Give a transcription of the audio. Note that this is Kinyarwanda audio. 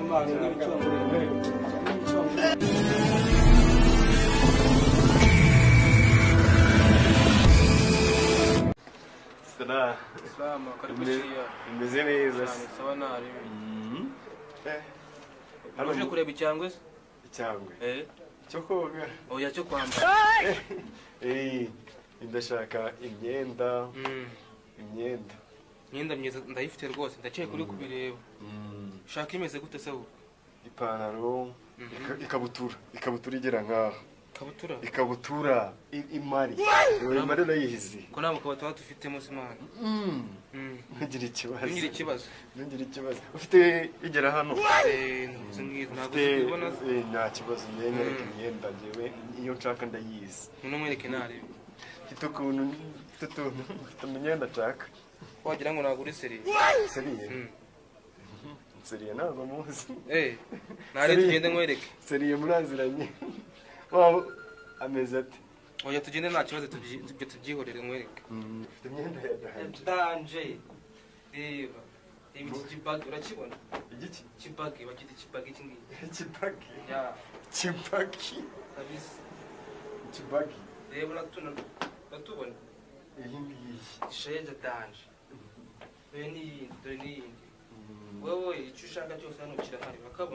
Imana n'ibicongore. Salam. Salama, karibu chia. Imeze neza. Sawa nari. Hano uje kureba icyangwe se? Icyangwe. Cyo koga. Oya cyo kwambara. Ndashaka imyenda. Imyenda. Imyenda myiza ndayifite rwose, ndaciye kuri kubireba. Ushaka imeze gute se wowe? Ipantaro, ikabutura, ikabutura igera nkaho. Kabutura? Ikabutura imari. Imari urayizi. Ko nta mukabutura dufitemo se Imana. Ntugire ikibazo. Ntugire ikibazo. Ntugire ikibazo. Ufite igera hano? Ntabwo ubona. Nta kibazo, nyereka imyenda njyewe iyo nshaka ndayizi. None mwereke narebe. Mfite ukuntu, mfite utuntu, mfite imyenda nshaka. Wagira ngo nagure seriye. Seriye? Seriye ntabwo muzi. Nare tugende nkwereke. Seriye muraziranye. Waba ameze ate? Oya tugende nta kibazo tubyihorere nkwereke. Mfite imyenda ya danje. Danje. Reba. Reba iki kibagi urakibona? Igiki? Kibagi, bakita kibagi iki ngiki. Kibagi? Ya. Kibagi. Kabisa. Kibagi. Reba uratubona? Iyi ngiyi. Sheja danje. Dore n'iyindi, dore n'iyindi. Wewe icyo ushaka cyose hano kirahari bakabona.